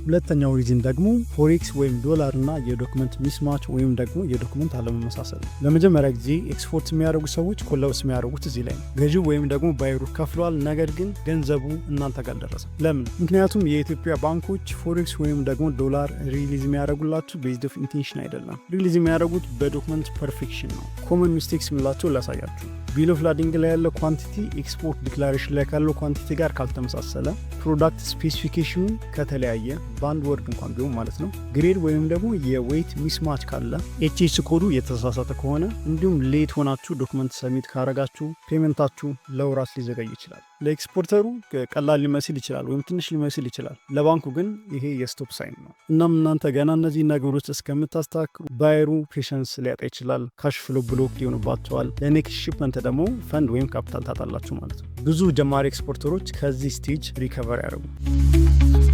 ሁለተኛው reason ደግሞ forex ወይም ዶላር እና የ document mismatch ወይም ደግሞ የ document አለመመሳሰል ነው። ለመጀመሪያ ጊዜ ኤክስፖርት የሚያደርጉ ሰዎች collapse የሚያደርጉት እዚህ ላይ ነው። ገዢው ወይም ደግሞ buyer ኡ ከፍሏል፣ ነገር ግን ገንዘቡ እናንተ ጋር አልደረሰም። ለምን? ምክንያቱም የኢትዮጵያ ባንኮች forex ወይም ደግሞ ዶላር release የሚያደርጉላችሁ based of intention አይደለም። Release የሚያደርጉት በ document perfection ነው። Common mistakes የምላቸው ላሳያችሁ። Bill of lading ላይ ያለው quantity export declaration ላይ ካለው quantity ጋር ካልተመሳሰለ፣ product specification ኑ ከተለያየ በአንድ word እንኳን ቢሆን ማለት ነው፣ grade ወይም ደግሞ የ weight mismatch ካለ፣ HS code ኡ የተሳሳተ ከሆነ፣ እንዲሁም late ሆናችሁ document submit ካረጋችሁ payment ኣችሁ ለወራት ሊዘገይ ይችላል። ለ exporter ኡ ቀላል ሊመስል ይችላል ወይም ትንሽ ሊመስል ይችላል። ለባንኩ ግን ይሄ የ stop sign ነው። እናም እናንተ ገና እነዚህ ነገሮች እስከምታስተካክሉ buyer ኡ patience ሊያጣ ይችላል። Cash flow block ሊሆንባቸዋል። ለ next shipment ደግሞ ፈንድ ወይም ካፒታል ታጣላችሁ ማለት ነው። ብዙ ጀማሪ exporter ኦች ከዚህ stage recover አያደርጉም።